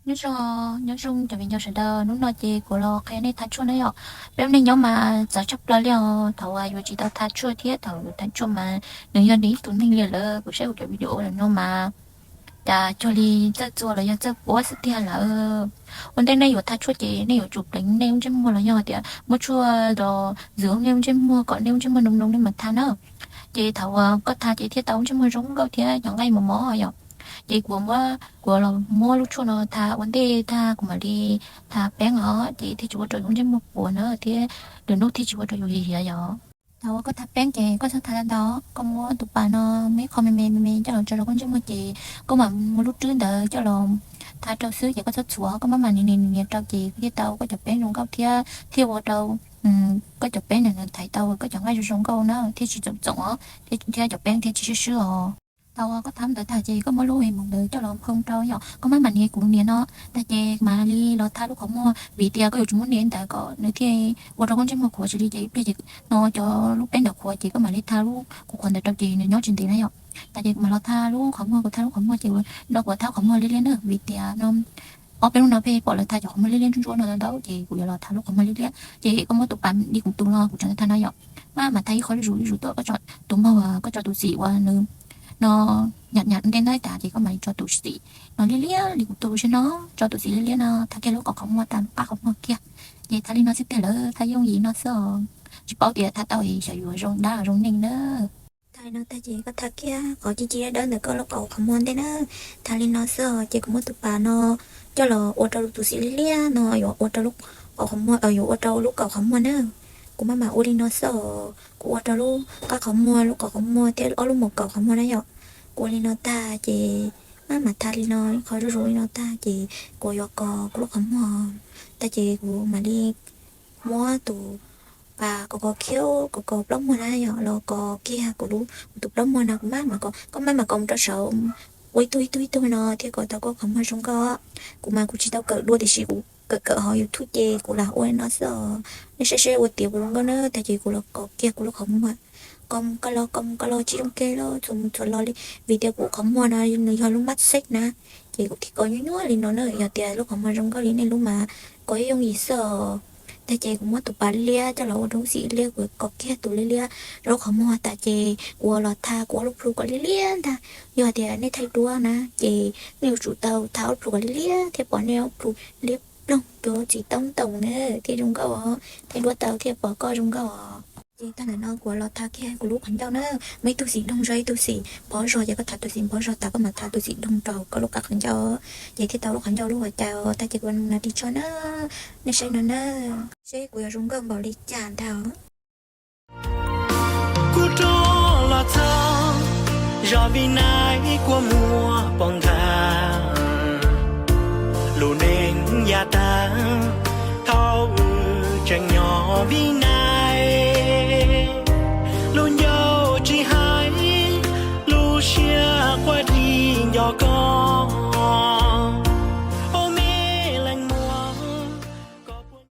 Nyob zoo, nyob zoo cov viv ncaus sawv daws, hnub no ces kuv los qhia nej tha tshuaj na yom. Peb ua neej nyob mas txawv tshaj plaws li os, thaum uas yuav tsis tau tha tshuaj thiab thaum yuav tha tshuaj mas nws yog nws ib tug neeg li lawm. Kuv saib kuv cov video no mas cas cuag li txawj txuas los yog txawj puab xwb tiag lawm. Ua ntej nej yuav tha tshuaj ces nej yuav tsum pleev nej lub ntsej muag los yog tias muab tshuaj los zwm nej lub ntsej muag kom nej lub ntsej muag noo noo nej mam tha na. Ces thaum uas koj tha ces thiaj tau lub ntsej muag zoo nkauj thiab cov nqaij mos mos yom. Ces kuv muab, kuv los muab lub tshuaj no tha ua ntej tag kuv mam li tha peeb os, ces thiaj tsis ua rau yus lub ntsej muag puas na thiab lwm hnub thiaj tsis ua rau yus hiav hiav yom. Thaum uas koj tha peeb ces koj txhob tha ntau ntau, koj muab tus pas no muab ib qho me me me me coj los tso rau koj ntsej muag ces koj mam muab lub rwb ntawd coj los tha rau xwb ces koj txhob txhuam, koj maj mam nias nias nias rau ces thiaj tau koj cov peeb zoo nkauj thiab thiaj ua rau koj cov peeb ntawd nws thaiv tau koj cov nqaij zoo zoo nkauj na thiaj tsis txoom txoom os, thiab cov peeb thiaj tsis swb swb os. Thaum uas koj tha ntawd tag ces koj muab lub hais moos ntawd coj los phoo rau yom, koj maj mam nias kuv nias no tag ces mam li los tha lub qhov muag, vim tias koj yuav tsum muab nias ntawd kom nws thiaj ua rau koj ntsej muag qhuav tsis li ces ib pliag ces no cov lub peeb ntawd qhuav ces koj mam li tha lub qhuav qhuav ntawd rau ces nws nyob tsis ntev na yom. Tag ces kuv mam los tha lub qhov muag, kuv tha lub qhov muag ces kuv rau kuv tha lub qhov muag liab liab na vim tias no ob peb hnub no pheej pom lawv tha cov qhov muag liab liab ntsuab ntsuab no ntau ces kuv yuav los tha lub qhov muag liab liab. Ces koj muab tus pas li kuv tus no kuv tseem tha no yom, maj mam tha ib qho zuj zus zuj zus tuaj, koj tso tus mog, koj tso tus xim uas nws no nyam nyam ntej ntawd tas ces koj mam li tso tus xim no liab liab li kuv tus seb no, tso tus xim liab liab no tha kiag lub qhov qhov muag tas lub qab qhov muag kiag. Ces tha li no xwb tiag lawm, tha yooj yim no xwb os. Tsis paub tias tha tau xyov yuav zoo dab zoo neeg na. Tha li no tag ces koj tha kiag qhov ci ci dawb dawb ntawm koj lub kaum qhov muag ntej na. Tha li no xwb os, ces kuv muab tus pas no coj los ua rau tus xim liab liab no yuav ua rau lub kaum qhov muag, yuav ua rau lub kaum qhov muag na. Kuv maj mam ua li no xwb os, kuv ua rau lub qab qhov muag, lub kaum qhov muag thiab ob lub mos kaum qhov muag na yom. Kuv ua li no tag ces maj mam tha li no ib qho zuj zus li no tag ces kuv yuav kos kuv lub qhov muag tag ces kuv mam li muab tus pas kos kos khiab kos kos plaub muag na yom, los kos kiag kuv lub, kuv tus plaub muag no kuv maj mam kos, koj maj mam kos mus rau saud ua ib tug ib tug ib tug no thiaj kos tau koj qhov muag zoo nkauj. Kuv mas kuv tsis tau kawm dua tiam sis kuv kawm kawm hauv YouTube ces kuv lam ua li no xwb os. Nej saib seb ua tiav puas zoo nkauj na, tag ces kuv los kos kiag kuv lub qhov muag, kos mus kos los kos mus kos los tsis zoo kiag li, txhuam mus txhuam los li, vim tias kuv qhov muag no nws yog lub mab xej na, ces kuv thiaj kos nyuaj nyuaj li no na. Yog tias lub qhov muag zoo nkauj li nej lub mas kos yooj yim xwb os. Tag ces kuv muab tus pas liab coj los ua rau lub xim liab, kuv kos kiag tus liab liab rau lub qhov muag tas ces kuv los tha kuv ob lub plhu kom liab liab ntag. Yog tias nej thaij duab na ces nej yuav tsum tau tha ob lub plhu kom liab liab thiaj pom nej ob plhu liab ploog cuag txiv taub ntoos na thiaj zoo nkauj os. Thaij duab tau thiaj pom koj zoo nkauj os. Ces tag ntawm no kuv los tha kiag kuv lub qhov ncauj na, muaj ib tug xim doog zog ib tug xim npov zog ces koj tha tus xim npov zog tas koj mam tha tus xim doog rau koj lub qab qhov ncauj ces thiaj tau lub qhov ncauj lub huas cai os. Tag ces kuv no ris tsho na, nej saib no na, seb kuv yuav zoo nkauj npaum li cas ntag. Kuv rov los txog zos Vib Nais kua muag poob nthav, lub neej ya tag thaum wb tseem nyob Vib Nais.